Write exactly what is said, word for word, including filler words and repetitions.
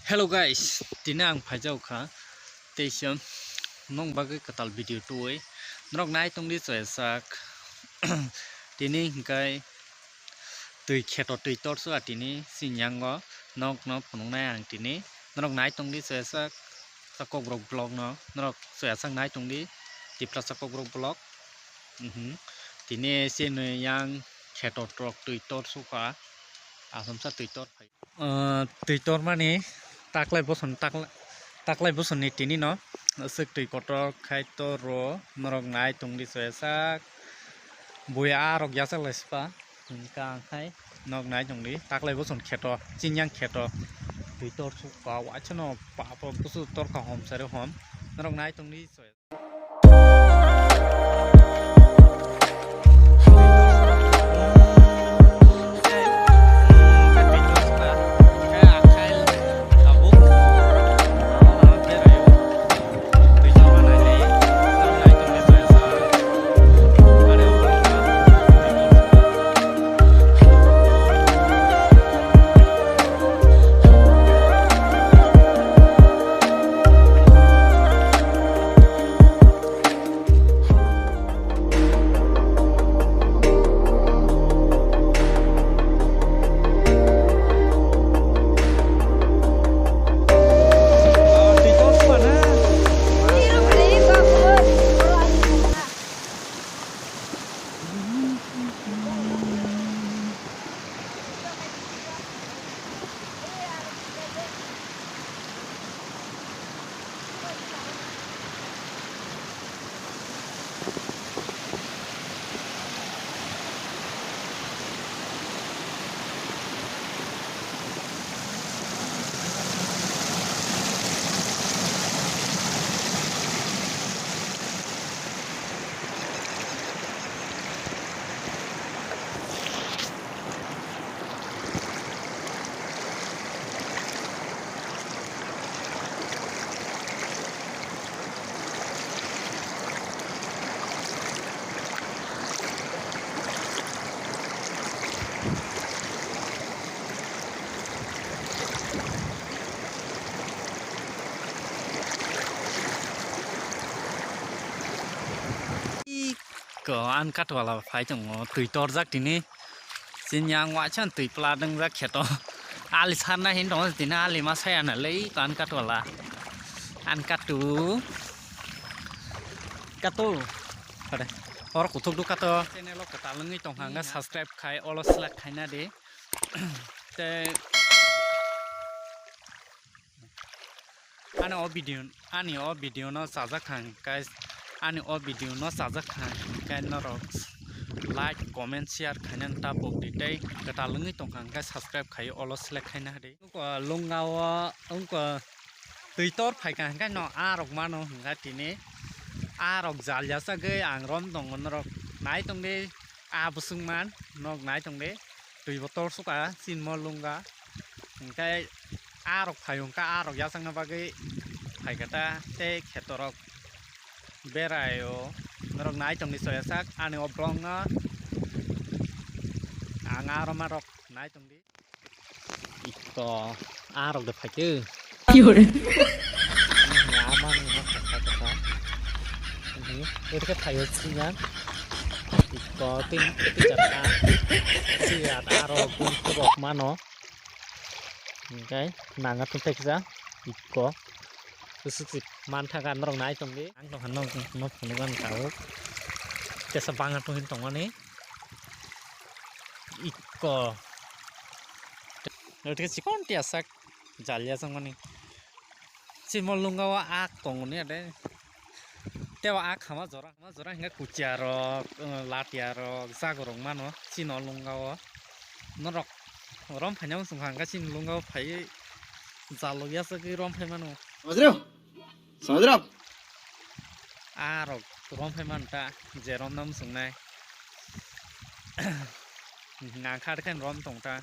Hello guys, tini ang phaijak kha teisa nong bagwi kwtal video tubui. Norok nai tongdi choyasak. Tini hingkai twi kheto twi torsu a tini sinyango nokno phunuknai ang tini. Norok nai tongdi choyasak Sakok Rok vlog no. Norok choyasak nai tongdi Tipra Sakok Rok vlog. Mhm. Tini sini yang kheto trok twi torsu kha. Asamsa twi tor phai. Ah, twi tormani taklai boson, taklai, taklai bosonni tini no aswk twi kotor khai toro norok nai tongdi choyasak. Buya arok yachak lai spa hingka ang khai nok nai tongdi taklai boson kheto, chinyang kheto twi tor sukha waisa no papa busu torkha hom sari hom norok nai tongdi choyasak. Ko an katwala phai tongo, twi torjak tini. Sini ang waisa twi pla dwngjak kheto. Ali sarna hin tongo tini, ali ma saya na lei ko an katwala. An katu. Katu. Pare. Hor kuthuk du kato. Channel o kwtal wngwi tongkha, hwnkhe subscribe khai, olo select khaina di. Tei ani o video, ani o video no chajak kha hwnkhe, ani o video no chajak kha hwnkhe norok like, comment, share khainani ta pok di tei kwtal wngwi tongkha hwnkhe subscribe khai olo select khaina di. Wngkha lungao, wngkha twi tor phaikha hwnkhe no arok mano hwnkha tini arok jal yachagwi ang rom tongo norok nai tongdi. A bwswk man nok nai tongdi, twi bo tor sukha sinmo lunga, hwnkhe arok phai hwnkha arok yachakna bagwi phaikha ta tei khetorok beraio norok nai tongdi choyasak ani o vlog no ang aro ma rok nai tongdi. Iko, arok de phaikhe. Kiyore. Amani ma kasa kasa. Ini, ini ke phayo sinya. Iko, tin, tin jata. Siya, arok gun kubok mano. Hwnkhe nanga thung thai kisa. Iko. Kusuk sik man thaga norok nai tongdi. Ang tongkha nok, nok phunukgani tabuk. Tesa banga tonghin tongmani. Iko. Notice chikon tiasak jalia sangmani. Simo lungao ak tongoni ade. Teo ak hama jora, hama jora hingke kuchia rok, eh, latia rok, jago rok mano. Sino lungao. Norok rom phaina muchung hangka sini lungao phai jalo yasagwi rom phai mano. Majro. Samudra. A rok rom phai man ta, je rom nam sung nai. Nang khar khen rom tong ta.